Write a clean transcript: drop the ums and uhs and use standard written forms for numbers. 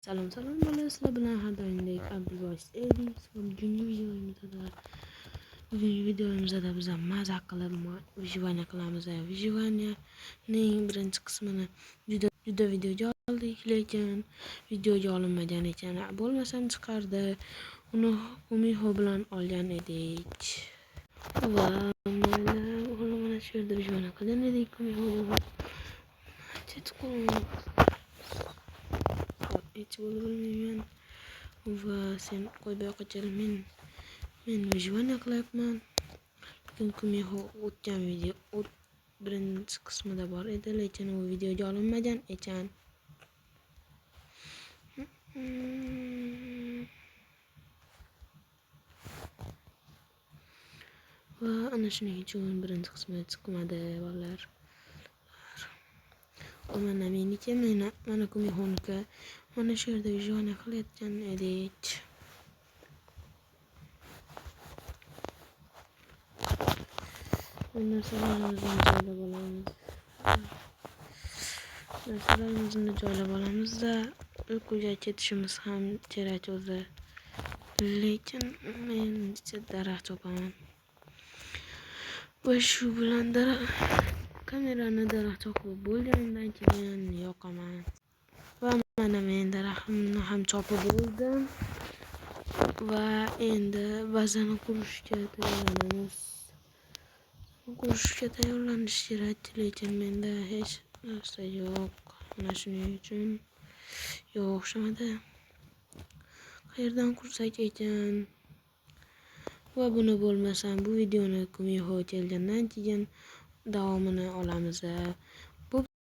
Salom salom bolalar, sizlar bilan har doimgidek Abdulbosit Edis va bugungi videomizda biz maza qilib выживание qilamiz. Выживаниеning birinchi qismini juda videoga oldik, lekin videoga olinmagan ekan. Bo'lmasam chiqardi. Uni Kumiho bilan olgan edik. Va mana shu yerda выживание qilgan edik Kumiho bilan. Hech bo'ldi bilmayman. Va sen qo'y bu yoqqa kel, men выживание qilyapman. Lekin Kumiho o'tgan video birinchi qismida bor edi, lekin u videoga olinmagan ekan. Va ana shuning uchun birinchi qismi chiqmadi bolalar. Mana meniki, mana Kumihoniki. Mana shu yerda выживание qilayotgan edik. Narsalarimizni joylab olamiz. Narsalarimizni joylab olamizda uyquga ketishimiz ham kerak o'zi. Lekin men daraxt chopaman. Va shu bilan kamerani daraxt chopib bo'lganimdan keyin yoqaman. Va mana men daraxtimni ham chopib bo'ldim. Va endi bazani qurishga tayyorlanamiz. Qurishga tayyorlanish kerak, lekin menda hech narsa yo'q. Mana shuning uchun yo'q, o'xshamadi. Qayerdan qursak ekan? Va buni bo'lmasam bu videoni Kumiho kelgandan keyin davomini olamiz.